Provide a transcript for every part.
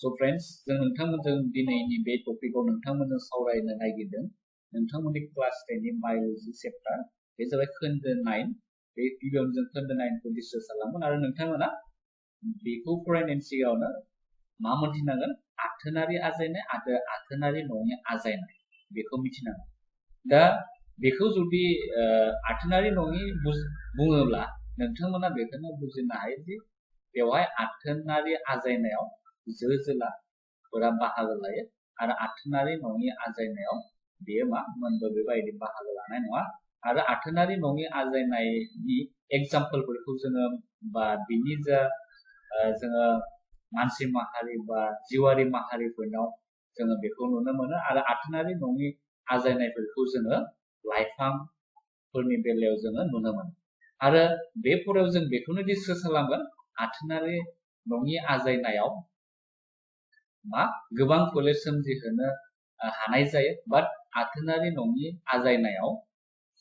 So friends, जों नोंथांमोनजों दिनैनि बे टपिकआव नोंथांमोनजों सावरायनो नागिरदों नोंथांमोननि क्लास 10 नि बाय'ल'जि चैप्टार बे जाबाय खोन्दो 9 बे गिबियावनो जों खोन्दो 9 खौ डिसकास खालामगोन आरो नोंथांमोना बेखौ फरायनायनि सिगाङावनो मा मोनथिनांगोन आथोनारि आजायनाय आरो आथोनारि नङि आजायनाय बेखौ मिथिनांगोन दा बेखौ जुदि आथोनारि नङि बुङोब्ला नोंथांमोना बेखौनो बुजिनो हायो दि बेवहाय आथोनारि आजायनायाव जो-जोलाफोरा बाहागो लायो आरो आथोनारि नङि आजायनायाव बेयो मा मोनबो बेबायदि बाहागो लानाय नङा आरो आथोनारि नङि आजायनायनि एग्जाम्पलफोरखौ जोङो बा बिनि जा जोङो मानसि माहारि बा जिउआरि माहारिफोरनाव जोङो बेखौ नुनो मोनो आरो आथोनारि नङि आजायनायफोरखौ जोङो लाइफांफोरनि बेलायाव जोङो नुनो मोनो आरो बे फरायाव जों बेखौनो डिसकास खालामगोन आथोनारि नङि आजायनायाव मा गोबां फोलेर सोमजिहोनो हानाय जायो बाट आथोनारि नङि आजायनायाव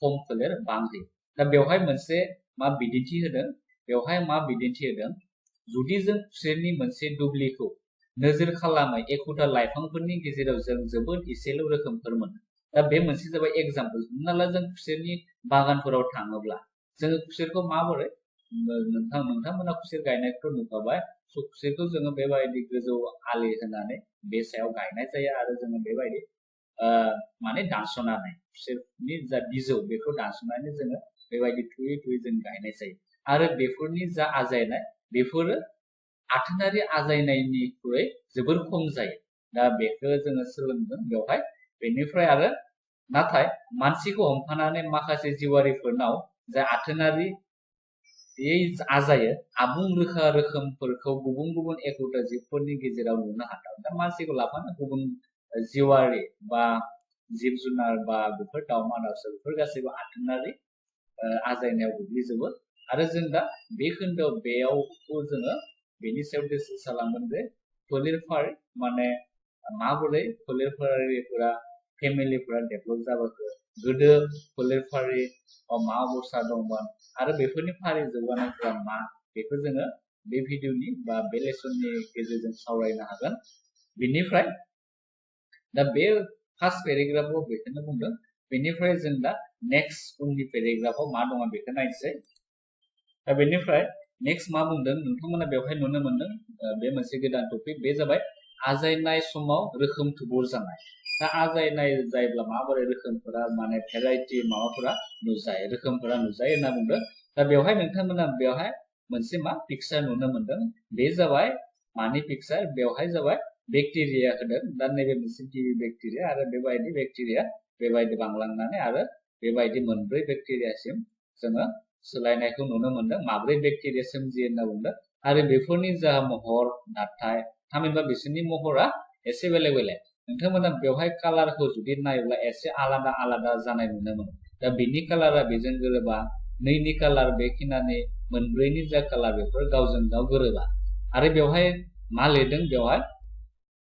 खम फोलेर बांहोयो दा बेवहाय मोनसे मा बिदिन्थि होदों बेवहाय मा बिदिन्थि होदों जुदि जों खुसेरनि मोनसे दुब्लिखौ नोजोर खालामो एखुथा लाइफांफोरनि गेजेराव जों जोबोद एसेल' रोखोमफोर मोनो दा बे मोनसे जाबाय एग्जाम्पल हमना ला जों खुसेरनि बागानफोराव थाङोब्ला जोङो खुसेरखौ माबोरै नोंथांमोना खुसेर गायनायखौ नुखाबाय खुसेरखौ जोङो बेबायदि गोजौ आलि होनानै बे सायाव गायनाय जायो आरो जोङो बेबायदि माने दानस'नानै खुसेरनि जा बिजौ बेखौ दानस'नानै जोङो बेबायदि थुयै थुयै जों गायनाय जायो आरो बेफोरनि जा आजायनाय बेफोरो आथोनारि आजायनायनिख्रुइ जोबोर खम जायो दा बेखौ जोङो सोलोंदों बेवहाय बेनिफ्राय आरो नाथाय मानसिखौ हमथानानै माखासे जिउआरिफोरनाव जा आथोनारि आजायो आबुं रोखा रोखोमफोरखौ गुबुन गुबुन एखुथा जिबफोरनि गेजेराव नुनो हाथाव दा मानसिखौ लाफानो गुबुन जिउआरि बा जिब जुनार बा बेफोर दाउमा दाउसा बेफोर गासैबो आथोनारि आजायनायाव गोग्लैजोबो आरो जों दा बे खोन्दोआव बेयावखौ जोङो बेनि सायाव डिसकास खालामगोन जे फोलेरफारि माने माबोरै फोलेरफारिफोरा फेमिलिफोरा डेभेलप जाबोखो गोदो फोलेरफारि मा अबस्था दंमोन आरो बेफोरनि फारि जौगानायफोरा मा बेखौ जोङो बे भिडिअनि बा बे लेसननि गेजेरजों सावरायनो हागोन बेनिफ्राय दा बे फार्स्ट पेराग्राफआव बेखौनो बुंदों बेनिफ्राय जों दा नेक्स्ट उननि पेराग्राफआव मा दङ बेखौ नायनोसै दा बेनिफ्राय नेक्स्ट मा बुंदों नोंथांमोना बेवहाय नुनो मोनदों बे मोनसे गोदान टपिक बे जाबाय आजायनाय समाव रोखोम थुबुर जानाय दा आजायनाय जायोब्ला माबोरै रोखोमफोरा माने भेराइटि माबाफोरा नुजायो रोखोमफोरा नुजायो होनना बुंदों दा बेवहाय नोंथांमोना बेवहाय मोनसे मा पिक्चार नुनो मोनदों बे जाबाय मानि पिक्चार बेवहाय जाबाय बेक्टेरिया होदों दा नैबे मोनसे गिबि बेक्टेरिया आरो बेबायदि बेक्टेरिया बेबायदि बांलांनानै आरो बेबायदि मोनब्रै बेक्टेरियासिम जोङो सोलायनायखौ नुनो मोनदों माब्रै बेक्टेरिया सोमजियो होनना बुंदों आरो बेफोरनि जा महर नाथाय थामहिनबा बिसोरनि महरा एसे बेलेग बेलेग नोंथांमोना बेवहाय कालारखौ जुदि नायोब्ला एसे आलादा आलादा जानाय नुनो मोनो दा बिनि कालारा बेजों गोरोबा नैनि कालार बेखिनानि मोनब्रैनि जा कालार बेफोर गावजों गाव गोरोबा आरो बेवहाय मा लिरदों बेवहाय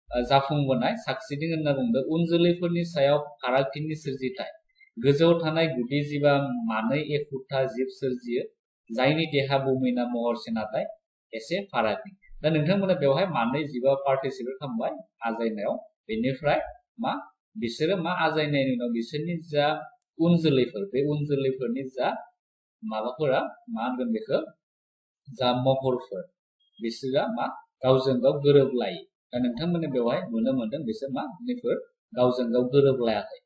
जाफुंबोनाय साक्सिडिं होनना बुंदों उन जोलैफोरनि सायाव फारागथिनि सोरजिथाय गोजौआव थानाय गुदि जिबा मानै एखुथा जिब सोरजियो जायनि देहा बुमिना महरसे नाथाय एसे फारागनि दा नोंथांमोना बेवहाय मानै जिबा पार्टिसिपेट खालामबाय आजायनायाव बेनिफ्राय मा बिसोरो मा आजायनायनि उनाव बिसोरनि जा उन जोलैफोर बे उन जोलैफोरनि जा माबाफोरा मा होनगोन बेखौ जा महरफोर बिसोरा मा गावजों गाव गोरोबलायो दा नोंथांमोना बेवहाय नुनो मोनदों बिसोर मा बेफोर गावजों गाव गोरोबलायाखै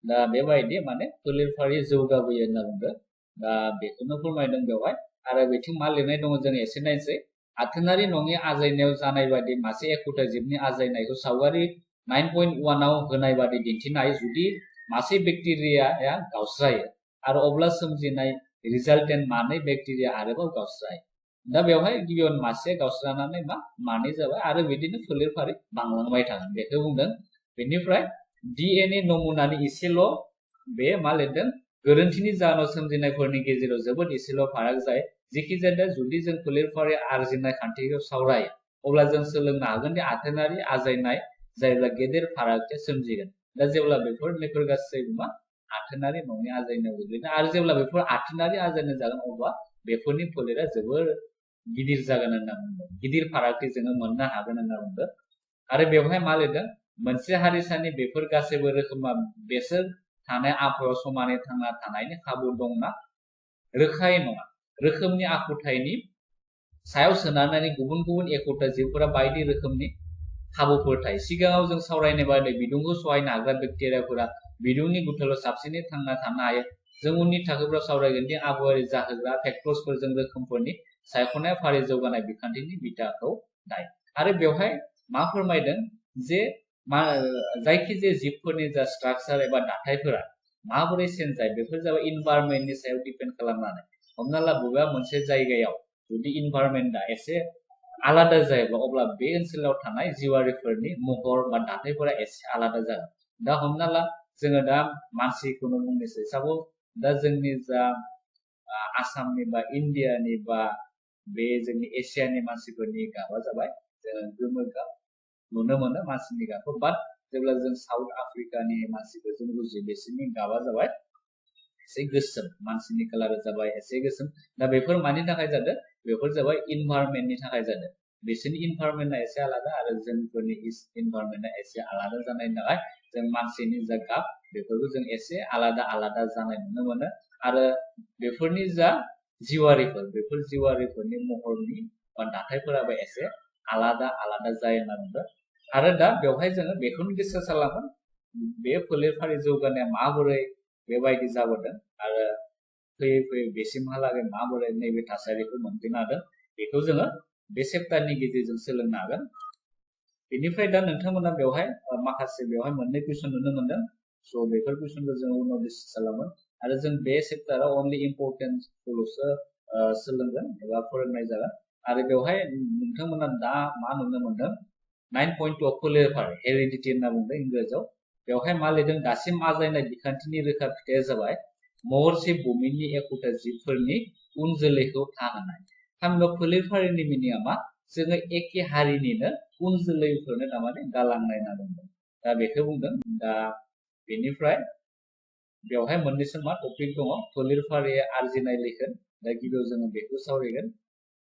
दा बेबायदि माने फोलेरफारि जौगाबोयो होनना बुंदों दा बेखौनो फोरमायदों बेवहाय आरो बेथिं मा लिरनाय दङ जों एसे नायनोसै आथोनारि नङि आजायनायाव जानाय बादि मासे एखुथा जिबनि आजायनायखौ सावगारि 9.1 आव होनाय बादि दिन्थिनाय जुदि मासे बेक्टेरियाया गावस्रायो आरो अब्ला सोमजिनाय रिजाल्टेन्ट मानै बेक्टेरिया आरोबाव गावस्रायो दा बेवहाय गिबियावनो मासे गावस्रानानै मा मानै जाबाय आरो बिदिनो फोलेरफारि बांलांबाय थागोन बेखौ बुंदों बेनिफ्राय DNA नमुनानि एसेल' बे मा लिरदों गोरोन्थिनि जाहोनाव सोमजिनायफोरनि गेजेराव जोबोद एसेल' फाराग जायो जेखि जाया जुदि जों फोलेरफारि आरजिनाय खान्थिखौ सावरायो अब्ला जों सोलोंनो हागोन दि आथोनारि आजायनाय जायोब्ला गेदेर फारागथिया सोमजिगोन दा जेब्ला बेफोर गासैबो मा आथोनारि नङि आजायनायाव गोग्लैगोन आरो जेब्ला बेफोर आथोनारि आजायनाय जागोन अब्ला बेफोरनि फोलेरा जोबोर गिदिर जागोन होनना बुंदों गिदिर फारागथि जोङो मोननो हागोन होनना बुंदों आरो बेवहाय मा लिरदों मोनसे हारिसानि बेफोर गासैबो रोखोमा बेसोर थानाय आबहावायाव समानै थांना थानायनि खाबु दंना रोखायै नङा रोखोमनि आखुथायनि सायाव सोनारनानै गुबुन गुबुन एखुथा जिबफोरा बायदि रोखोमनि खाबुफोर थायो सिगाङाव जों सावरायनाय बायदि बिदुंखौ सहायनो हाग्रा बेक्टेरियाफोरा बिदुंनि गुथालाव साबसिनै थांना थानो हायो जों उननि थाखोफोराव सावरायगोन दि आबहावायारि जाहोग्रा फेक्टर्सफोरजों रोखोमफोरनि सायख'नाय फारि जौगानाय बिखान्थिनि बिथाखौ दायो आरो बेवहाय मा फोरमायदों जे जायखिजाया जिबफोरनि जा स्ट्राक्चार एबा दाथायफोरा माबोरै चेन्ज जायो बेफोर जाबाय इनभाइरनमेन्टनि सायाव डिपेन्ड खालामनानै हमना ला बबेबा मोनसे जायगायाव जुदि इनभाइरनमेन्टआ एसे आलादा जायोब्ला अब्ला बे ओनसोलाव थानाय जिउआरिफोरनि महर बा दाथायफोरा एसे आलादा जागोन दा हमना ला जोङो दा मानसिखौनो बुंनोसै साप'ज दा जोंनि जा आसामनि बा इण्डियानि बा बे जोंनि एसियानि मानसिफोरनि गाबा जाबाय जोङो गोमो गाब नुनो मोनो मानसिनि गाबखौ बाट जेब्ला जों साउथ आफ्रिकानि मानसिफोरजों रुजुयो बिसोरनि गाबा जाबाय एसे गोसोम मानसिनि कालारा जाबाय एसे गोसोम दा बेफोर मानि थाखाय जादों बेफोर जाबाय इनभाइरनमेन्टनि थाखाय जादों बिसोरनि इनभाइरनमेन्टआ एसे आलादा आरो जोंफोरनि इनभाइरनमेन्टआ एसे आलादा जानायनि थाखाय जों मानसिनि जा गाब बेफोरखौ जों एसे आलादा आलादा जानाय नुनो मोनो आरो बेफोरनि जा जिउआरिफोर बेफोर जिउआरिफोरनि महरनि बा दाथायफोराबो एसे आलादा आलादा जायो होनना बुंदों आरो दा बेवहाय जोङो बेखौनो डिसकास खालामगोन बे फोलेरफारि जौगानाया माबोरै बेबायदि जाबोदों आरो फैयै फैयै बेसिमहालागै माबोरै नैबे थासारिखौ मोनफैनो हादों बेखौ जोङो बे चेप्टारनि गेजेरजों सोलोंनो हागोन बेनिफ्राय दा नोंथांमोना बेवहाय माखासे बेवहाय मोननै कुइसन नुनो मोनदों स' बेफोर कुइसनखौ जों उनाव डिसकास खालामगोन आरो जों बे चेप्टाराव अनलि इम्परटेन्टखौल'सो सोलोंगोन एबा फोरोंनाय जागोन आरो बेवहाय नोंथांमोना दा मा नुनो मोनदों 9.2 फोलेरफारि हेरिडिटि होनना बुंदों इंराजियाव बेवहाय मा लिरदों दासिम आजायनाय बिखान्थिनि रोखा फिथाइया जाबाय महरसे बुहुमनि एखुथा जिबफोरनि उन जोलैखौ थाहोनाय थामहिनबा फोलेरफारिनि मिनिङा मा जोङो एखे हारिनिनो उन जोलैफोरनो थारमाने गालांनाय होनना बुंदों दा बेखौ बुंदों दा बेनिफ्राय बेवहाय मोननैसो मा टपिक दङ फोलेरफारि आरजिनाय लैखोन दा गिबियाव जोङो बेखौ सावरायगोन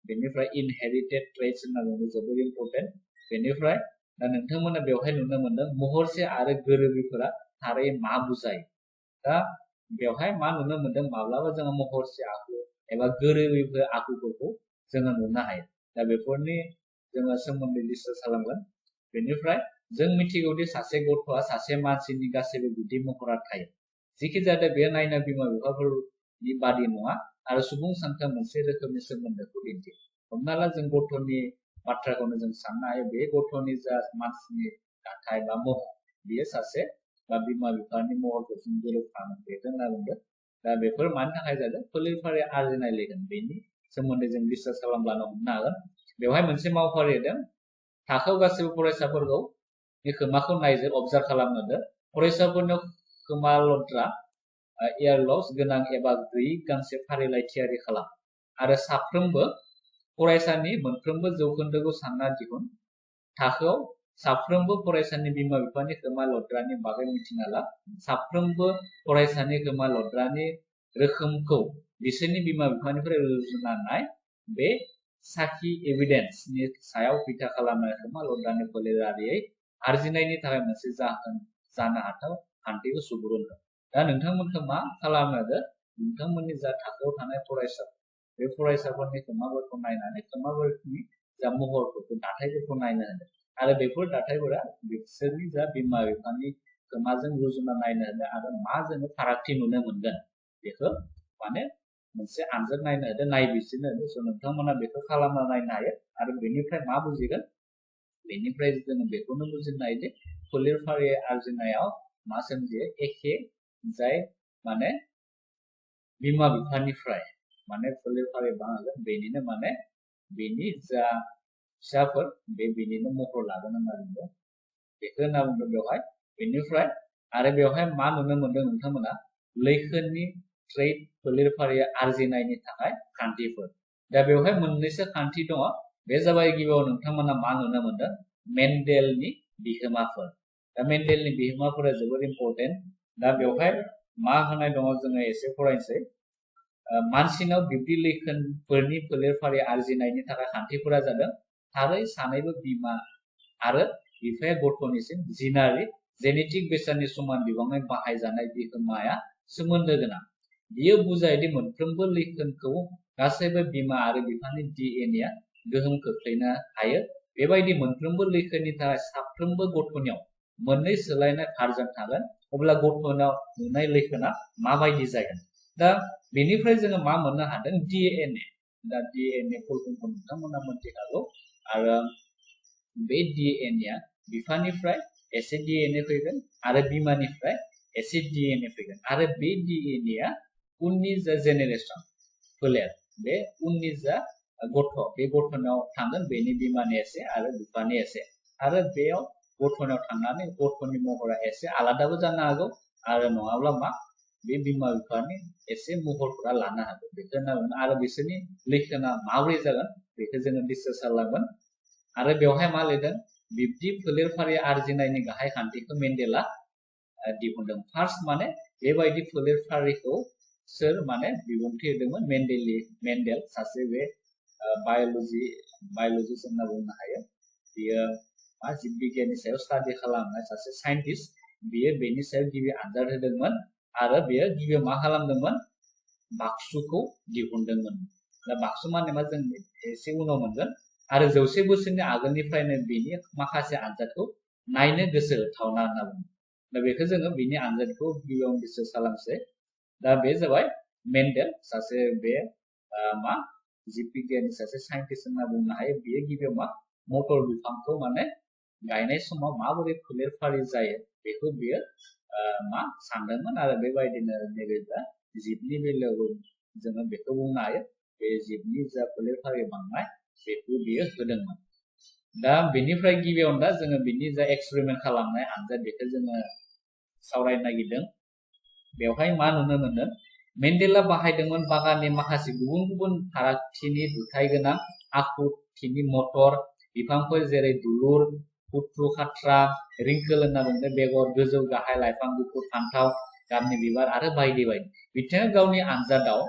बेनिफ्राय इनहेरिटेड ट्रेट्स होनना बुङो जोबोद इम्परटेन्ट बेनिफ्राय दा नोंथांमोना बेवहाय नुनो मोनदों महरसे आरो गोरोबिफोरा थारै मा बुजायो दा बेवहाय मा नुनो मोनदों माब्लाबा जोङो महरसे आखु एबा गोरोबिफोर आखुफोरखौ जोङो नुनो हायो दा बेफोरनि जोङो सोमोन्दै डिसकास खालामगोन बेनिफ्राय जों मिथिगौदि सासे गथ'आ सासे मानसिनि गासैबो गुदि महरा थायो जेखि जाया बे नायना बिमा बिफाफोरनि बादि नङा आरो सुबुं सानखोआ मोनसे रोखोमनि सोमोन्दोखौ दिन्थियो हमना ला जों गथ'नि बाथ्राखौनो जों साननो हायो बे गथ'नि जा मानसिनि दाथाय बा महर बियो सासे बा बिमा बिफानि महरफोरजों गोरोबफानो बेखौ होनना बुंदों दा बेफोर मानि थाखाय जादों फोलेरफारि आरजिनाय लैखोन बेनि सोमोन्दै जों डिसकास खालामब्लानो हमनो हागोन बेवहाय मोनसे मावफारि होदों थाखोआव गासैबो फरायसाफोरखौ खोमाखौ नायजों अबजार्भ खालामनो होदों फरायसाफोरनाव खोमा लद्रा इयारलब्स गोनां एबा गैयै गांसे फारिलाइ थियारि खालाम आरो साफ्रोमबो फरायसानि मोनफ्रोमबो जौखोन्दोखौ सानना दिहुन थाखोआव साफ्रोमबो फरायसानि बिमा बिफानि खोमा लद्रानि बागै मिथिना ला साफ्रोमबो फरायसानि खोमा लद्रानि रोखोमखौ बिसोरनि बिमा बिफानिफ्राय रुजुना नाय बे साखि एभिडेन्सनि सायाव बिथा खालामनाय खोमा लद्रानि फोलेरारियै आरजिनायनि थाखाय मोनसे जाहोन जानो हाथाव खान्थिखौ सुबुरुन हो दा नोंथांमोनखौ मा खालामनो होदों नोंथांमोननि जा थाखोआव थानाय फरायसा बे फरायसाफोरनि खोमाफोरखौ नायनानै खोमाफोरनि जा महरफोरखौ दाथायफोरखौ नायनो होदों आरो बेफोर दाथायफोरा बिसोरनि जा बिमा बिफानि खोमाजों रुजुना नायनो होदों आरो मा जोङो फारागथि नुनो मोनगोन बेखौ माने मोनसे आनजाद नायनो होदों नायबिजिरनो होदों स' नोंथांमोना बेखौ खालामना नायनो हायो आरो बेनिफ्राय मा बुजिगोन बेनिफ्राय जोङो बेखौनो बुजिनो हायो जे फोलेरफारि आरजिनायाव मा सोमजियो एखे जाय माने बिमा बिफानिफ्राय माने फोलेरफारि बाहागो बेनिनो माने बेनि जा फिसाफोर बेनिनो महर लागोन होनना बुंदों बेखौ होनना बुंदों बेवहाय बेनिफ्राय आरो बेवहाय मा नुनो मोनदों नोंथांमोना लैखोननि ट्रेड फोलेरफारि आरजिनायनि थाखाय खान्थिफोर दा बेवहाय मोननैसो खान्थि दङ बे जाबाय गिबियाव नोंथांमोना मा नुनो मोनदों मेन्डेलनि बिहोमाफोर दा मेन्डेलनि बिहोमाफोरा जोबोद इम्परटेन्ट दा बेवहाय मा होनाय दङ जोङो एसे फरायनोसै मानसिनाव बिब्दि लैखोनफोरनि फोलेरफारि आरजिनायनि थाखाय खान्थिफोरा जादों थारै सानैबो बिमा आरो बिफाया गथ'निसिम जिनारि जेनेटिक बेसादनि समान बिबाङै बाहायजानाय बिहोमाया सोमोन्दो गोनां। बियो बुजायोदि मोनफ्रोमबो लैखोनखौ गासैबो बिमा आरो बिफानि DNA गोहोम खोख्लैनो हायो। बेबायदि मोनफ्रोमबो लैखोननि थाखाय साफ्रोमबो गथ'नियाव मोननै सोलायनाय भार्जन थागोन। अब्ला गथ'नाव नुनाय लैखोना माबायदि जागोन? दा बेनिफ्राय जोङो मा मोननो हादों? DNA। दा DNA फुलफर्मखौ नोंथांमोना मिथिखागौ। आरो बे DNA बिफानिफ्राय एसे DNA फैगोन आरो बिमानिफ्राय एसे DNA फैगोन आरो बे DNA उननि जा जेनेरेसन फोलेर, बे उननि जा गथ' बे गथ'नाव थांगोन, बेनि बिमानि एसे आरो बिफानि एसे, आरो बेयाव गथ'नाव थांनानै गथ'नि महरा एसे आलादाबो जानो हागौ आरो नङाब्ला मा बे बिमा बिफानि एसे महरफोरा लानो हागौ। बेखौ होनना बुङो। आरो बिसोरनि लैखोना माबोरै जागोन बेखौ जोङो डिसकास खालामगोन। आरो बेवहाय मा लिरदों? बिब्दि फोलेर फारि आरजिनायनि गाहाय खान्थिखौ मेन्डेला दिहुनदों। फार्स्ट माने बेबायदि फोलेर फारिखौ सोर माने बिबुंथि होदोंमोन? मेन्डेल, सासे बे बाय'लजिस्ट होनना बुंनो हायो। बियो मा जिब बिगियाननि सायाव स्टाडि खालामनाय सासे साइन्टिस्ट। बियो बेनि सायाव गिबि आनजाद होदोंमोन आरो बियो गिबियाव मा खालामदोंमोन? बाक्सुखौ दिहुनदोंमोन। दा बाक्सु माने मा जों एसे उनाव मोनगोन। आरो 100 बोसोरनि आगोलनिफ्रायनो बेनि माखासे आनजादखौ नायनो गोसो होथावना होनना बुङो। दा बेखौ जोङो बिनि आनजादखौ गिबियाव डिसकास खालामसै। दा बे जाबाय मेन्डेल, सासे बे मा जिब बिगियाननि सासे साइन्टिस्ट होनना बुंनो हायो। बियो गिबियाव मा मटर बिफांखौ माने गायनाय समाव माबोरै फोलेर फारि जायो बेखौ बियो मा सानदोंमोन। आरो बेबायदिनो नैबे दा जिबनि बेलायावबो जोङो बेखौ बुंनो हायो। बे जिबनि जा फोलेर फारि बांनाय बेखौ बियो होदोंमोन। दा बेनिफ्राय गिबियावनो दा जोङो बिनि जा एक्सपेरिमेन्ट खालामनाय आनजाद बेखौ जोङो सावरायनो नागिरदों। बेवहाय मा नुनो मोनो? मेन्डेला बाहायदोंमोन बागाननि माखासे गुबुन गुबुन फारागथिनि दुथाय गोनां आखुथिनि मटर बिफांफोर, जेरै दुलुर, कुट्रु, खाथ्रा, रिंकोल होनना बुङो बेगर, गोजौ गाहाय लाइफां, गुफुर फान्थाव गाबनि बिबार आरो बायदि बायदि। बिथाङा गावनि आनजादाव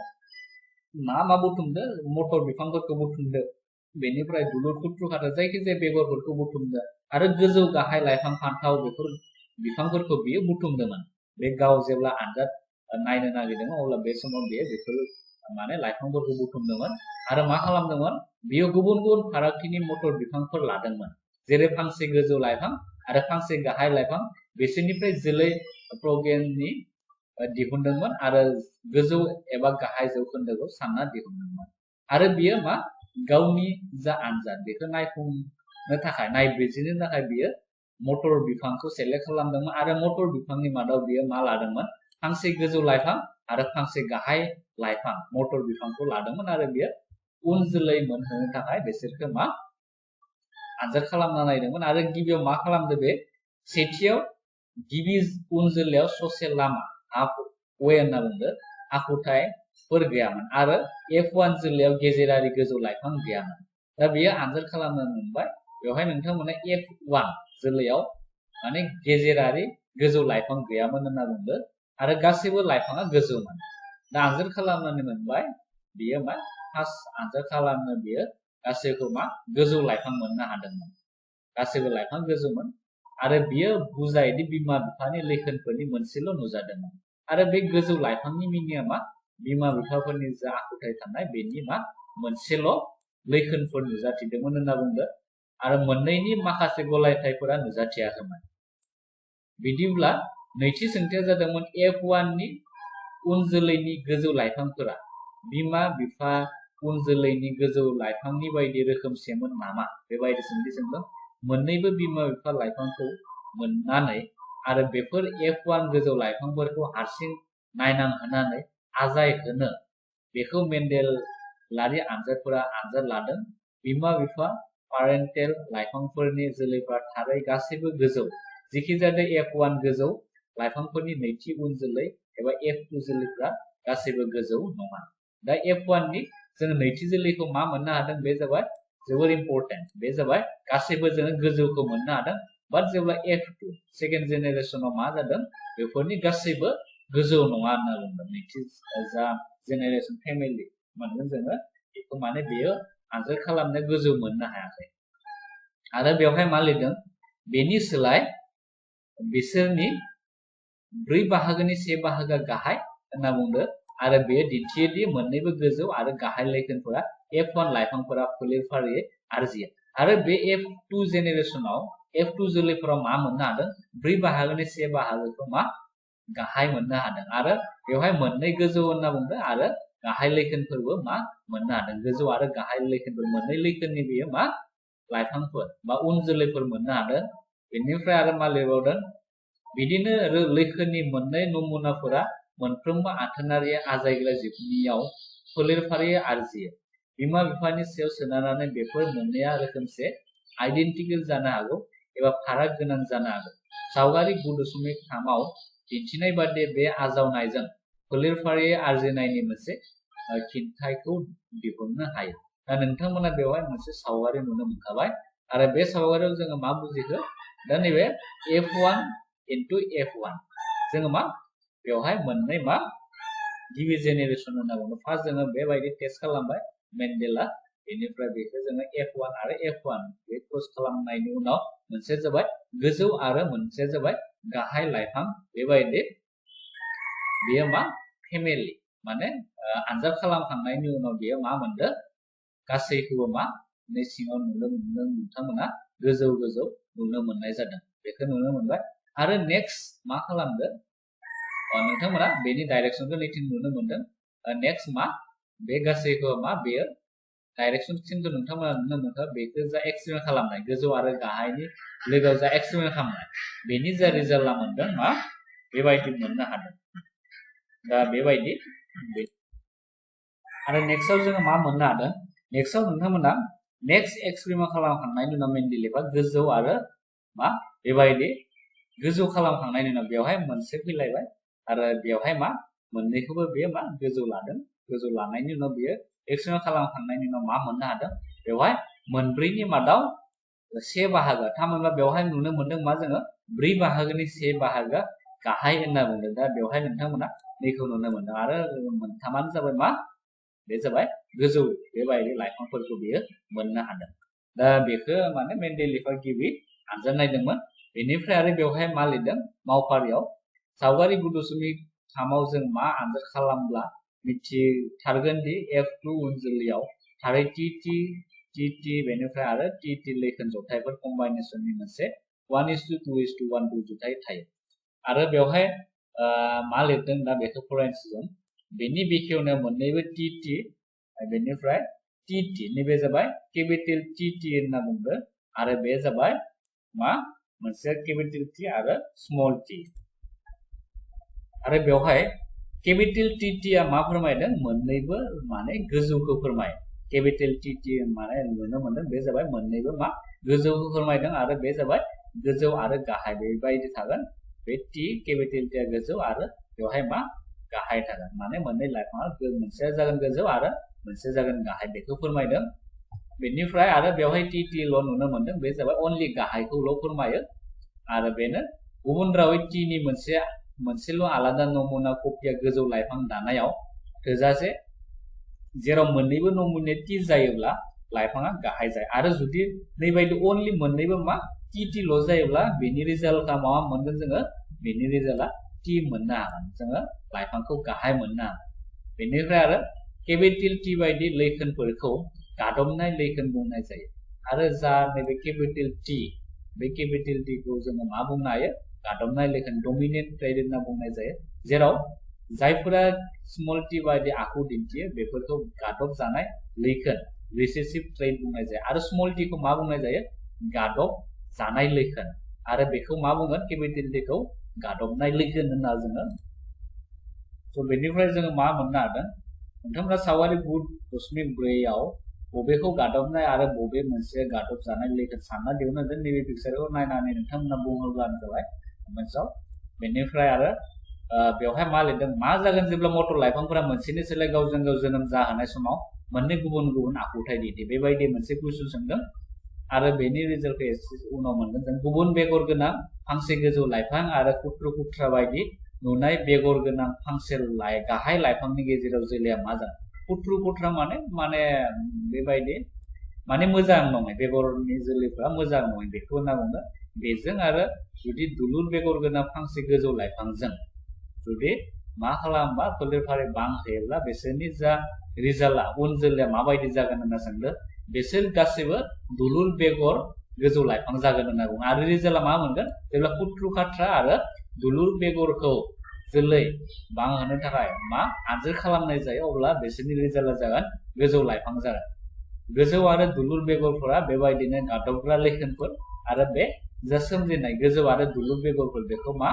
मा बुथुमदो? मटर बिफांफोरखौ बुथुमदो, बेनिफ्राय दुलुर, कुट्रु, खाथ्रा जायखिजाया बेगरफोरखौ बुथुमदो आरो गोजौ गाहाय लाइफां, फान्थाव बेफोर बिफांफोरखौ बियो बुथुमदोंमोन। बे गाव जेब्ला आनजाद नायनो नागिरदोंमोन अब्ला बे समाव बियो बेफोर माने लाइफांफोरखौ बुथुमदोंमन आरो मा खालामदोंमोन? बियो गुबुन गुबुन फारागथिनि मटर बिफांफोर लादोंमोन, जेरै फांसे गोजौ लाइफां आरो फांसे गाहाय लाइफां। बिसोरनिफ्राय जोलै प्रगेननि दिहुनदोंमोन आरो गोजौ एबा गाहाय जौखोन्दोखौ सानना दिहुनदोंमोन। आरो बियो मा गावनि जा आनजाद बेखौ नायफुंनो थाखाय, नायबिजिरनो थाखाय बियो मटर बिफांखौ सेलेक्ट खालामदोंमोन आरो मटर बिफांनि मादाव बियो मा लादोंमोन? फांसे गोजौ लाइफां आरो फांसे गाहाय लाइफां मटर बिफांखौ लादोंमोन आरो बियो उन जोलै मोनहोनो थाखाय बिसोरखौ मा आनजाद खालामना नायदोंमोन। आरो गिबियाव मा खालामदो? बे सेथियाव गिबि उन जोलैयाव ससे लामा हाफ वे होनना बुङो आखुथायफोर गैयामोन आरो F1 जोलैयाव गेजेरारि गोजौ लाइफां गैयामोन। दा बेयो आनजाद खालामनो मोनबाय। बेवहाय नोंथांमोना F1 जोलैयाव माने गेजेरारि गोजौ लाइफां गैयामोन होनना बुंदो आरो गासैबो लाइफाङा गोजौमोन। दा आनजाद खालामनानै मोनबाय बियो मा फार्स्ट आनजाद खालामनो बियो गासैखौ मा गोजौ लाइफां मोननो हादोंमोन। गासैबो लाइफां गोजौमोन आरो बियो बुजायोदि बिमा बिफानि लैखोनफोरनि मोनसेल' नुजादोंमोन आरो बे गोजौ लाइफांनि मिनिया मा बिमा बिफाफोरनि जा आखुथाय थानाय बेनि मा मोनसेल' लैखोनफोर नुजाथिदोंमोन होनना बुंदो आरो मोननैनि माखासे गलायथायफोरा नुजाथियाखैमोन। बिदिब्ला नैथि सोंथिया जादोंमोन F1 नि उन जोलैनि गोजौ लाइफांफोरा बिमा बिफा उन जोलैनि गोजौ लाइफांनि बायदि रोखोमसेमोन नामा? बेबायदि सोंथि सोंदों। मोननैबो बिमा बिफा लाइफांखौ मोननानै आरो बेफोर F1 गोजौ लाइफांफोरखौ हारसिं नायनांहोनानै आजाय होनो बेखौ मेन्डेलारि आनजादफोरा आनजाद लादों। बिमा बिफा पारेन्टेल लाइफांफोरनि जोलैफोरा थारै गासैबो गोजौ, जेखिजाया F1 गोजौ लाइफांफोरनि नैथि उन जोलै एबा F2 जोलैफ्रा गासैबो गोजौ नङा। दा F1 नि जों नैथि जोलैखौ मा मोननो हादों? बे जाबाय जोबोर इम्पोर्टेन्ट। बे जाबाय गासैबो जोङो गोजौखौ मोननो हादों। बाट जेब्ला F2 सेकेन्ड जेनेरेशनाव मा जादों? बेफोरनि गासैबो गोजौ नङा होनना बुंदों। नैथि जा जेनेरेशन फेमिलि मोनगोन जोङो बेखौ माने बेयो आनजाद खालामनो गोजौ मोननो हायाखै। आरो बेवहाय मा लिरदों? बेनि सोलाय बिसोरनि 4 बाहागोनि 1 बाहागोआ गाहाय होनना बुंदो आरो बेयो दिन्थियो दि मोननैबो गोजौ आरो गाहाय लैखोनफोरा F1 लाइफांफोरा फोलेर फारियै आरजियो आरो बे F2 जेनेरेशनाव F2 जोलैफोराव मा मोननो हादों 4 बाहागोनि 1 बाहागोखौ मा गाहाय मोननो हादों आरो बेवहाय मोननै गोजौ होनना बुंदों आरो गाहाय लैखोनफोरबो मा मोननो हादों गोजौ आरो गाहाय लैखोनफोर मोननै लैखोननि बेयो मा लाइफांफोर बा उन जोलैफोर मोननो हादों बेनिफ्राय आरो मा लिरबावदों बिदिनो लैखोननि मोननै नमुनाफोरा मोनफ्रोमबो आथोनारि आजायग्रा जिबनियाव फोलेर फारियै आरजियो बिमा बिफानि सायाव सोनारनानै बेफोर मोननैया रोखोमसे आइडेन्टिकेल जानो हागौ एबा फाराग गोनां जानो हागौ सावगारि 9.3 आव दिन्थिनाय बायदि बे आजावनायजों फोलेर फारियै आरजिनायनि मोनसे खिन्थायखौ दिहुननो हायो दा नोंथांमोना बेवहाय मोनसे सावगारि नुनो मोनखाबाय आरो बे सावगारियाव जोङो मा बुजिखो दा नैबे F1 into F1 जोङो मा बेवहाय मोननै मा गिबि जेनेरेशन होनना बुङो फार्स्ट जोङो बेबायदि टेस्ट खालामबाय मेन्डेला बेनिफ्राय बेखौ जोङो F1 आरो F1 बे क्रस खालामनायनि उनाव मोनसे जाबाय गोजौ आरो मोनसे जाबाय गाहाय लाइफां बेबायदि बेयो मा फेमिलि माने आनजाद खालामखांनायनि उनाव बेयो मा मोनदों गासैखौबो मा नै सिङाव नुनो मोनदों नोंथांमोना गोजौ गोजौ नुनो मोननाय जादों बेखौ नुनो मोनबाय आरो नेक्स्ट मा खालामदों नोंथांमोना बेनि डाइरेक्शनखौ नैथिं नुनो मोनदों नेक्स्ट मा बे गासैखौ मा बेयो डाइरेक्शन सिमखौ नोंथांमोना नुनो मोनदों बेखौ जा एक्सपेरिमेन्ट खालामनाय गोजौ आरो गाहायनि लोगोआव जा एक्सपेरिमेन्ट खालामनाय बेनि जा रिजाल्टआ मोनदों मा बेबायदि मोननो हादों दा बेबायदि आरो नेक्स्टआव जोङो मा मोननो हादों नेक्स्टआव नोंथांमोना नेक्स्ट एक्सपेरिमेन्ट खालामखांनायनि उनाव मेन्डेलिफा गोजौ आरो मा बेबायदि गोजौ खालामखांनायनि उनाव बेवहाय मोनसे फैलायबाय आरो बेवहाय मा मोननैखौबो बेयो मा गोजौ लादों गोजौ लानायनि उनाव बेयो एक्सपेरिमेन्ट खालामखांनायनि उनाव मा मोननो हादों बेवहाय मोनब्रैनि मादाव 1 बाहागो थामहिनबा बेवहाय नुनो मोनदों मा जोङो 4 बाहागोनि 1 बाहागो गाहाय होनना बुंदों दा बेवहाय नोंथांमोना बेखौ नुनो मोनदों आरो मोनथामानो जाबाय मा बे जाबाय गोजौ बेबायदि लाइफांफोरखौ बियो मोननो हादों दा बेखौ माने मेन्डेलिफा गिबि आनजाद नायदोंमोन बेनिफ्राय आरो बेवहाय मा लिरदों मावफारियाव सावगारि 9.3 आव जों मा आनजाद खालामब्ला मिथिथारगोन दि F2 उन जोलैयाव थारै TT बेनिफ्राय आरो TT लैखोन जथायफोर कम्बाइनेशननि मोनसे 1:2:1 रुजुथाय थायो आरो बेवहाय मा लिरदों दा बेखौ फरायनोसै जों बेनि बेखेवनायाव मोननैबो TT बेनिफ्राय TT नैबे जाबाय केपिटेल TT होनना बुंदों आरो बे जाबाय मा मोनसे केपिटेल T आरो स्मॉल t आरो बेवहाय केपिटेल TT आ मा फोरमायदों मोननैबो माने गोजौखौ फोरमाय केपिटेल TT माने नुनो मोनदों बे जाबाय मोननैबो मा गोजौखौ फोरमायदों आरो बे जाबाय गोजौ आरो गाहाय बेबायदि थागोन बे T केपिटेल T आ गोजौ आरो बेवहाय मा गाहाय थागोन माने मोननै लाइफाङा मोनसे जागोन गोजौ आरो मोनसे जागोन गाहाय बेखौ फोरमायदों बेनिफ्राय आरो बेवहाय TT ल नुनो मोनदों बे जाबाय अनलि गाहायखौल फोरमायो आरो बेनो गुबुन रावै T नि मोनसेल आलादा नमुना कपिया गोजौ लाइफां दानायाव थोजासे जेराव मोननैबो नमुना T जायोब्ला लाइफाङा गाहाय जायो आरो जुदि नैबायदि अनलि मोननैबो मा TT ल जायोब्ला बेनि रिजाल्टआ मा मोनगोन जोङो बेनि रिजाल्टआ T मोननो हागोन जोङो लाइफांखौ गाहाय मोननो हागोन बेनिफ्राय आरो केपिटेल T बायदि लैखोनफोरखौ गादबनाय लैखोन बुंनाय जायो आरो जा नैबे केपिटेल T बे केपिटेल T खौ जोङो मा बुंनो हायो गादबनाय लैखोन डमिनेन्ट ट्रेड होनना बुंनाय जायो जेराव जायफोरा स्मॉल t बायदि आखु दिन्थियो बेफोरखौ गादब जानाय लैखोन रिसेसिव ट्रेड बुंनाय जायो आरो स्मॉल t खौ मा बुंनाय जायो गादब जानाय लैखोन आरो बेखौ मा बुंगोन केपिटेल T खौ गादबनाय लैखोन होनना जोङो स' बेनिफ्राय जोङो मा मोननो हादों नोंथांमोना सावगारि 9.4 आव बबेखौ गादबनाय आरो बबे मोनसे गादब जानाय लैखोन सानना दिहुननो हादों नैबे पिक्चारखौ नायनानै नोंथांमोना बुंहरब्लानो जाबाय मोनसेयाव बेनिफ्राय आरो बेवहाय मा लिरदों मा जागोन जेब्ला मटर लाइफांफोरा मोनसेनि सोलाय गावजों गाव जोनोम जाहोनाय समाव मोननै गुबुन गुबुन आखुथाय दिन्थियो बेबायदि मोनसे कुइसन सोंदों आरो बेनि रिजाल्टखौ एसे उनाव मोनगोन जों गुबुन बेगर गोनां फांसे गोजौ लाइफां आरो कुट्रु कुट्रा बायदि नुनाय बेगर गोनां फांसे गाहाय लाइफांनि गेजेराव जोलैया मा जागोन कुट्रु कुट्रा माने बेबायदि माने मोजां नङै बेगरनि जोलैफ्रा मोजां नङै बेखौ होनना बुङो बेजों आरो जुदि दुलुर बेगर गोनां फांसे गोजौ लाइफांजों जुदि मा खालामबा फोलेरफारि बांहोयोब्ला बिसोरनि जा रिजाल्टआ उन जोलैया माबायदि जागोन होनना सोंदों बिसोर गासैबो दुलुर बेगर गोजौ लाइफां जागोन होनना बुङो आरो रिजाल्टआ मा मोनगोन जेब्ला कुट्रु खाथ्रा आरो दुलुर बेगरखौ जोलै बांहोनो थाखाय मा आनजाद खालामनाय जायो अब्ला बिसोरनि रिजाल्टआ जागोन गोजौ लाइफां जागोन गोजौ आरो दुलुर बेगरफोरा बेबायदिनो गादबग्रा लैखोनफोर आरो बे जा सोमजिनाय गोजौ आरो दुलुर बेगरफोर बेखौ मा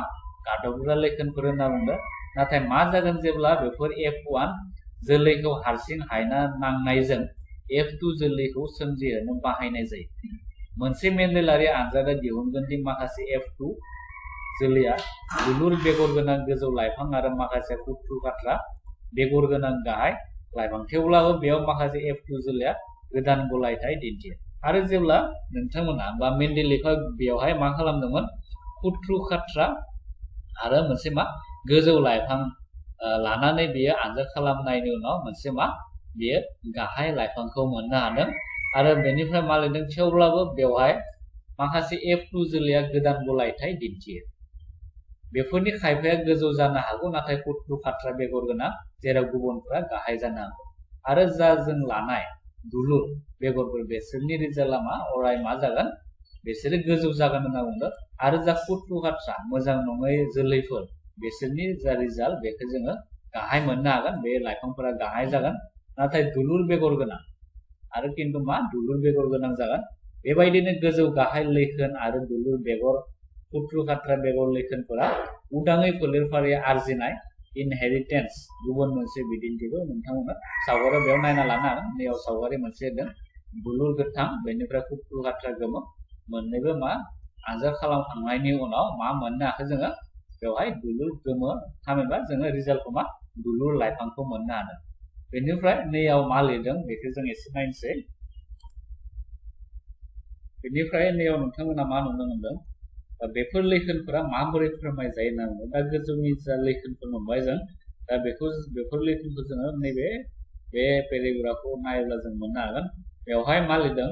गादबग्रा लैखोनफोर होनना बुंदों नाथाय मा जागोन जेब्ला बेफोर F1 जोलैखौ हारसिं हायना नांनायजों F2 जोलैखौ सोमजिहोनो बाहायनाय जायो मोनसे मेन्डेलारि आनजादा दिहुनगोन दि माखासे F2 जोलैया दुलुर बेगर गोनां गोजौ लाइफां आरो माखासे कुट्रु खाथ्रा बेगर गोनां गाहाय लाइफां थेवब्लाबो बेयाव माखासे F2 जोलैया गोदान गलायथाय दिन्थियो आरो जेब्ला नोंथांमोना बा मेन्डेलिफा बेयावहाय मा खालामदोंमोन कुट्रु खाथ्रा आरो मोनसे मा गोजौ लाइफां लानानै बेयो आनजाद खालामनायनि उनाव मोनसे मा बेयो गाहाय लाइफांखौ मोननो हादों आरो बेनिफ्राय मा लिरदों थेवब्लाबो बेवहाय माखासे F2 जोलैया गोदान गलायथाय दिन्थियो बेफोरनि खायफाया गोजौ जानो हागौ नाथाय कुट्रु खाथ्रा बेगर गोनां जेराव गुबुनफोरा गाहाय जानो हागौ आरो जा जों लानाय दुलुर बेगरफोर बेसोरनि रिजाल्टआ मा अराय मा जागोन बिसोरो गोजौ जागोन होनना बुंदों आरो जा कुट्रु खाथ्रा मोजां नङै जोलैफोर बिसोरनि जा रिजाल्ट बेखौ जोङो गाहाय मोननो हागोन बे लाइफांफोरा गाहाय जागोन नाथाय दुलुर बेगर गोनां आरो किन्तु मा दुलुर बेगर गोनां जागोन बेबायदिनो गोजौ गाहाय लैखोन आरो दुलुर बेगर कुट्रु खाथ्रा बेगर लैखोनफोरा उदाङै फोलेरफारि आरजिनाय इनहेरिटेन्स गुबुन मोनसे बिदिन्थिखौ नोंथांमोना सावगारियाव बेयाव नायना लानो हागोन नैयाव सावगारि मोनसे होदों दुलुर गोथां बेनिफ्राय कुट्रु खाथ्रा गोमो मोननैबो मा आनजाद खालामखांनायनि उनाव मा मोननो हाखो जोङो बेवहाय दुलुर गोमो थामहिनबा जोङो रिजाल्टखौ मा दुलुर लाइफांखौ मोननो हादों बेनिफ्राय नैयाव मा लिरदों बेखौ जों एसे नायनोसै बेनिफ्राय नैयाव नोंथांमोना मा नुनो मोनदों बेफोर लैखोनफोरा माबोरै फोरमाय जायो होनना बुङो दा गोजौनि जा लैखोनफोर नुबाय जों दा बेफोर लैखोनखौ जोङो नैबे बे पेराग्राफखौ नायोब्ला जों मोननो हागोन बेवहाय मा लिरदों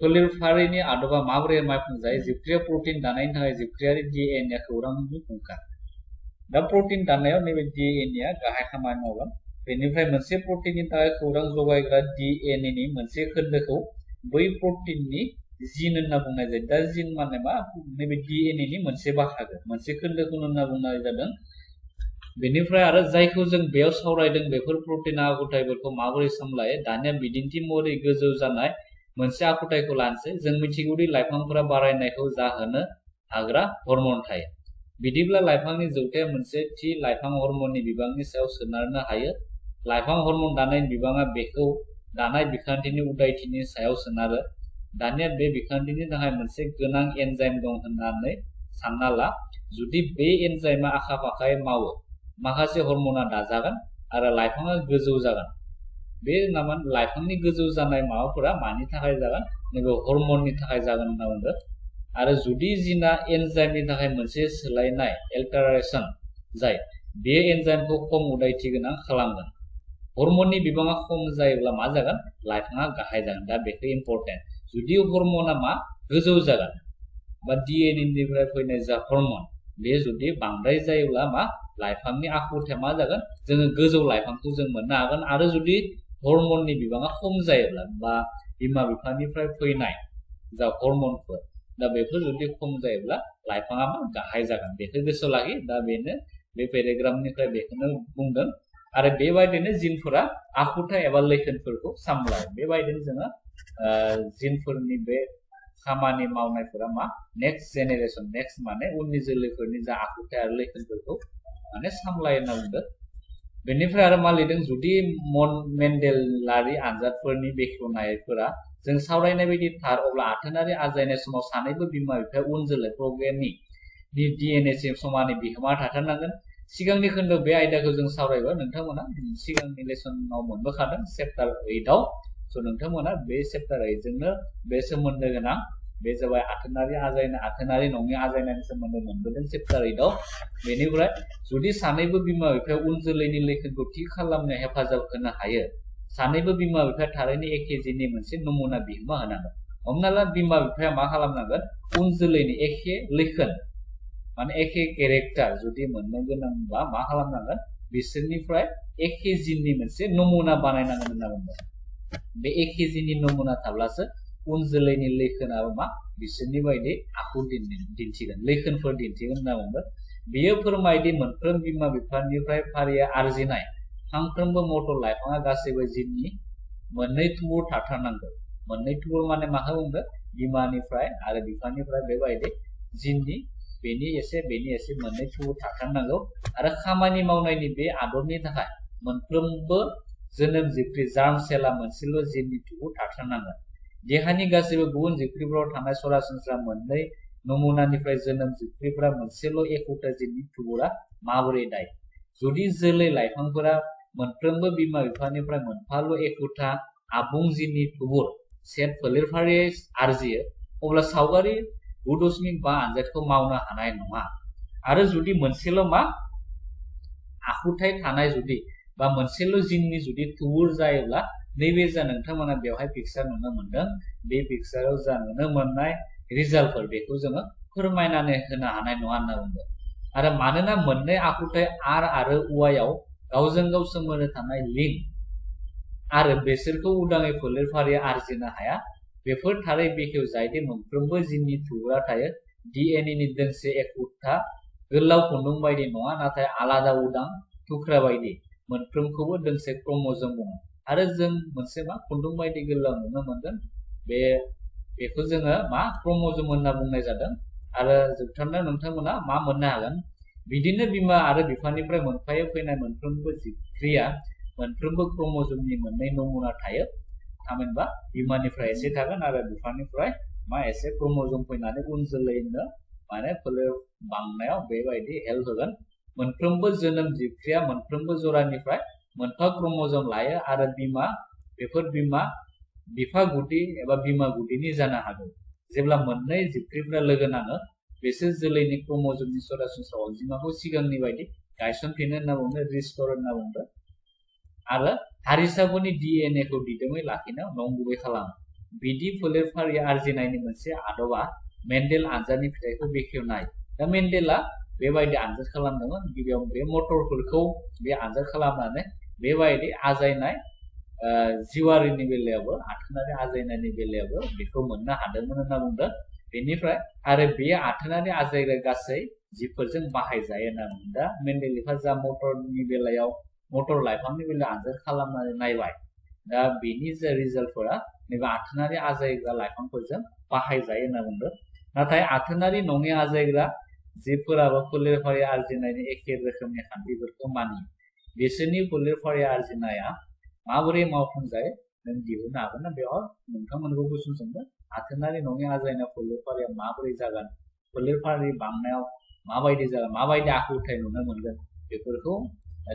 फोलेरफारिनि आदबा माबोरै मावफुंजायो जिबख्रिया प्रटिन दानायनि थाखाय जिबख्रियारि DNA खौरांनि फुंखा दा प्रटिन दानायाव नैबे DNA गाहाय खामानि मावगोन बेनिफ्राय मोनसे प्रटिननि थाखाय खौरां जगायग्रा DNA नि मोनसे खोन्दोखौ बै प्रटिननि जिन होनना बुंनाय जायो दा जिन माने मा नैबे DNA नि मोनसे बाहागो मोनसे खोन्दोखौ होनना बुंनाय जादों बेनिफ्राय आरो जायखौ जों बेयाव सावरायदों बेफोर प्रटिन आखुथायफोरखौ माबोरै सामलायो दानिया बिदिन्थि महरै गोजौ जानाय मोनसे आखुथायखौ लानोसै जों मिथिगौदि लाइफांफोरा बारायनायखौ जाहोनो हाग्रा हर्मन थायो बिदिब्ला लाइफांनि जौथाया मोनसे थि लाइफां हर्मननि बिबांनि सायाव सोनारनो हायो लाइफां हर्मन दानायनि बिबाङा बेखौ दानाय बिखान्थिनि उदायथिनि सायाव सोनारो दानिया बे बिखान्थिनि थाखाय मोनसे गोनां एन्जाइम दं होननानै सानना ला जुदि बे एन्जाइमा आखा फाखायै मावो माखासे हर्मना दाजागोन आरो लाइफाङा गोजौ जागोन बे नामा लाइफांनि गोजौ जानाय माबाफोरा मानि थाखाय जागोन नैबे हर्मननि थाखाय जागोन होनना बुंदों आरो जुदि जिना एन्जाइमनि थाखाय मोनसे सोलायनाय एल्टारेशन जाय बे एन्जाइमखौ खम उदायथि गोनां खालामगोन हर्मननि बिबाङा खम जायोब्ला मा जागोन लाइफाङा गाहाय जागोन दा बेखौ इम्पर्टेन्ट जुदि हर्मना मा गोजौ जागोन बा DNA निफ्राय फैनाय जा हर्मन बे जुदि बांद्राय जायोब्ला मा लाइफांनि आखुथाया मा जागोन जोङो गोजौ लाइफांखौ जों मोननो हागोन आरो जुदि हर्मननि बिबाङा खम जायोब्ला बा बिमा बिफानिफ्राय फैनाय जा हर्मनफोर दा बेफोर जुदि खम जायोब्ला लाइफाङा मा गाहाय जागोन बेखौ गोसोआव लाखि दा बेनो बे पेराग्राफनिफ्राय बेखौनो बुंदों आरो बेबायदिनो जिनफोरा आखुथाय एबा लैखोनफोरखौ सामलायो बेबायदिनो जोङो जिनफोरनि बे खामानि मावनायफोरा मा नेक्स्ट जेनेरेशन नेक्स्ट माने उननि जोलैफोरनि जा आखुथाय आरो लैखोनफोरखौ माने सामलायो होनना बुंदों बेनिफ्राय आरो मा लिरदों जुदि मेन्डेलारि आनजादफोरनि बेखेवनायफोरा जों सावरायनाय बायदि थार अब्ला आथोनारि आजायनाय समाव सानैबो बिमा बिफाया उन जोलै प्रग्रामनि DNA समानै बिहोमा थाथारनांगोन सिगांनि खोन्दोआव बे आयदाखौ जों सावरायबाय नोंथांमोना सिगांनि लेसनाव मोनबोखादों चेप्टार 8 आव स' नोंथांमोना बे चेप्टार 8 जोंनो बे सोमोन्दो गोनां बे जाबाय आथोनारि आजायनाय आथोनारि नङि आजायनायनि सोमोन्दै मोनबोदों चेप्टार 8 आव बेनिफ्राय जुदि सानैबो बिमा बिफाया उन जोलैनि लैखोनखौ थि खालामनो हेफाजाब होनो हायो सानैबो बिमा बिफाया थारैनो एखे जिननि मोनसे नमुना बिहोमा होनांगोन हमना ला बिमा बिफाया मा खालामनांगोन उन जोलैनि एखे लैखोन माने एखे केरेक्टार जुदि मोननो गोनांब्ला मा खालामनांगोन बिसोरनिफ्राय एखे जिननि मोनसे नमुना बानायनांगोन होनना बुंदों बे एखे जिननि नमुना थाब्लासो उन जोलैनि लैखोनाबो मा बिसोरनि बायदि आखु दिन्थिगोन लैखोनफोर दिन्थिगोन होनना बुंदों बेयो फोरमायदि मोनफ्रोम बिमा बिफानिफ्राय फारियै आरजिनाय फांफ्रोमबो मटर लाइफाङा गासैबो जिननि मोननै थुबुर थाथारनांगौ मोननै थुबुर माने माखौ बुंदों बिमानिफ्राय आरो बिफानिफ्राय बेबायदि जिननि बेनि एसे मोननै थुबुर थाथारनांगौ आरो खामानि मावनायनि बे आदबनि थाखाय मोनफ्रोमबो जोनोम जिबख्रि जार्म सेला मोनसेल' जिननि थुबुर थाथारनांगोन देहानि गासैबो गुबुन जिबख्रिफोराव थानाय सरासनस्रा मोननै नमुनानिफ्राय जोनोम जिबख्रिफोरा मोनसेल' एखुथा जिननि थुबुरा माबोरै दायो जुदि जोलै लाइफांफोरा मोनफ्रोमबो बिमा बिफानिफ्राय मोनफाल' एखुथा आबुं जिननि थुबुर सेट फोलेरफारियै आरजियो अब्ला सावगारि 9.5 आनजादखौ मावनो हानाय नङा आरो जुदि मोनसेल' मा आखुथाय थानाय जुदि बा मोनसेल' जिननि जुदि थुबुर जायोब्ला नैबे जा नोंथांमोना बेवहाय पिक्सार नुनो मोनदों बे पिक्साराव जा नुनो मोननाय रिजाल्टफोर बेखौ जोङो फोरमायनानै होनो हानाय नङा होनना बुंदों आरो मानोना मोननै आखुथाय आर आरो वायाव गावजों गाव सोमोन्दो थानाय लिंक आरो बेसोरखौ उदाङै फोलेरफारियै आरजिनो हाया बेफोर थारै बेखेव जायोदि मोनफ्रोमबो जिननि थुबुरा थायो डिएनए नि दोंसे एखुथा गोलाव खुन्दुं बायदि नङा नाथाय आलादा उदां थुख्रा बायदि मोनफ्रोमखौबो दोंसे क्रोमोजोम बुङो आरो जों मोनसे मा खुन्दुं बायदि गोलाव नुनो मोनगोन बेखौ जोङो मा क्रोमोजोम होनना बुंनाय जादों आरो जोबथारनायाव नोंथांमोना मा मोननो हागोन बिदिनो बिमा आरो बिफानिफ्राय मोनफायै फैनाय मोनफ्रोमबो जिबख्रिया मोनफ्रोमबो क्रोमोजोमनि मोननै नमुना थायो थामहिनबा बिमानिफ्राय एसे थागोन आरो बिफानिफ्राय मा एसे क्रोमोजोम फैनानै उन जोलैनो माने फोलेर बांनायाव बेबायदि हेल्प होगोन मोनफ्रोमबो जोनोम जिबख्रिया मोनफ्रोमबो जरानिफ्राय मोनफा क्रोमोजोम लायो आरो बेफोर बिफा गुदि एबा बिमा गुदिनि जानो हागौ जेब्ला मोननै जिबख्रिफोरा लोगो नाङो बिसोर जोलैनि क्रोमोजोमनि सरासनस्रा अनजिमाखौ सिगांनि बायदि गायसनफिनो होनना बुंदों रिस्टोर होनना बुंदों आरो हारिसाफोरनि डिएनए खौ दिदोमै लाखिनो नंगुबै खालामो बिदि फोलेरफारि आरजिनायनि मोनसे आदबा मेन्डेल आनजादनि फिथाइखौ बेखेवनाय दा मेन्डेला बेबायदि आनजाद खालामदोंमोन गिबियाव बे मटरफोरखौ बे आनजाद खालामनानै बेबायदि आजायनाय जिवारिनि बेलायावबो आथोनारि आजायनायनि बेलायावबो बेखौ मोननो हादोंमोन होनना बुंदों बेनिफ्राय आरो बे आथोनारि आजायग्रा गासै जिबफोरजों बाहायजायो होनना बुंदों दा मेन्डेलिफा जा मटरनि बेलायाव मटर लाइफांनि बेलायाव आनजाद खालामनानै नायबाय दा बेनि जा रिजाल्टफोरा नैबे आथोनारि आजायग्रा लाइफांफोरजों बाहायजायो होनना बुंदों नाथाय आथोनारि नङि आजायग्रा जिबफोराबो फोलेरफारि आरजिनायनि एखे रोखोमनि खान्थिफोरखौ मानियो बिसोरनि फोलेरफारि आरजिनाया माबोरै मावफुंजायो नों दिहुननो हागोन ना बेयाव नोंथांमोनखौ कुइसन सोंदों आथोनारि नङि आजायनाय फोलेरफारिया माबोरै जागोन फोलेरफारि बांनायाव माबायदि जागोन माबायदि आखुथाय नुनो मोनगोन बेफोरखौ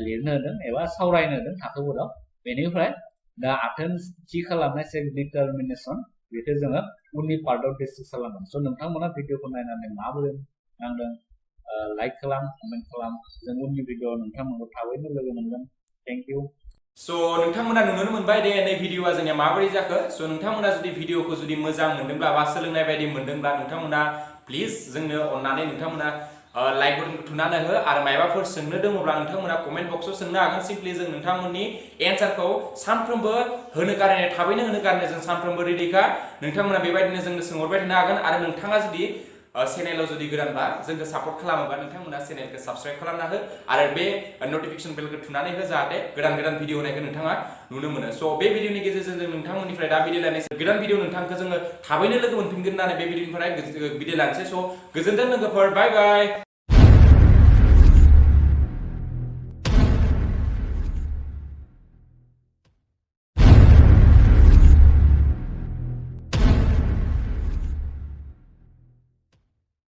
लिरनो होदों एबा सावरायनो होदों थाखोफोराव बेनिफ्राय दा आथोन थि खालामनाय सेल्फ डिटारमिनेशन बेखौ जोङो उननि पार्टआव डिसकास खालामगोन स' नोंथांमोना भिडिअखौ नायनानै माबोरै नांदों लाइक खालाम कमेन्ट खालाम जों उननि भिडिअआव नोंथांमोनखौ थाबैनो लोगो मोनगोन थेंक इउ स' नोंथांमोना नुनो मोनबाय दे नै भिडिअआ जोंनिया माबोरै जाखो स' नोंथांमोना जुदि भिडिअखौ जुदि मोजां मोनदोंब्ला बा सोलोंनाय बायदि मोनदोंब्ला नोंथांमोना प्लिज जोंनो अननानै नोंथांमोना लाइक बटनखौ थुनानै हो आरो मायबाफोर सोंनो दङब्ला नोंथांमोना कमेन्ट बक्सआव सोंनो हागोन सिम्पलि जों नोंथांमोननि एन्सारखौ सानफ्रोमबो होनो गारनाय थाबैनो होनो गारनाय जों सानफ्रोमबो रेडिखा नोंथांमोना बेबायदिनो जोंनो सोंहरबाय थानो हागोन आरो नोंथाङा जुदि चेनेलाव जुदि गोदानबा जोंखौ सापर्ट खालामोबा नोंथांमोना चेनेलखौ साबस्क्राइब खालामना हो आरो बे नटिफिकेशन बेलखौ थुनानै हो जाहाथे गोदान भिडिअ होनायखौ नोंथाङा नुनो मोनो स' बे भिडिअनि गेजेरजों जों नोंथांमोननिफ्राय दा बिदाय लानोसै गोदान भिडिअ नोंथांखौ जोङो थाबैनो लोगो मोनफिनगोन होननानै बे भिडिअनिफ्राय बिदाय लानोसै स' गोजोनथों लोगोफोर बाय बाय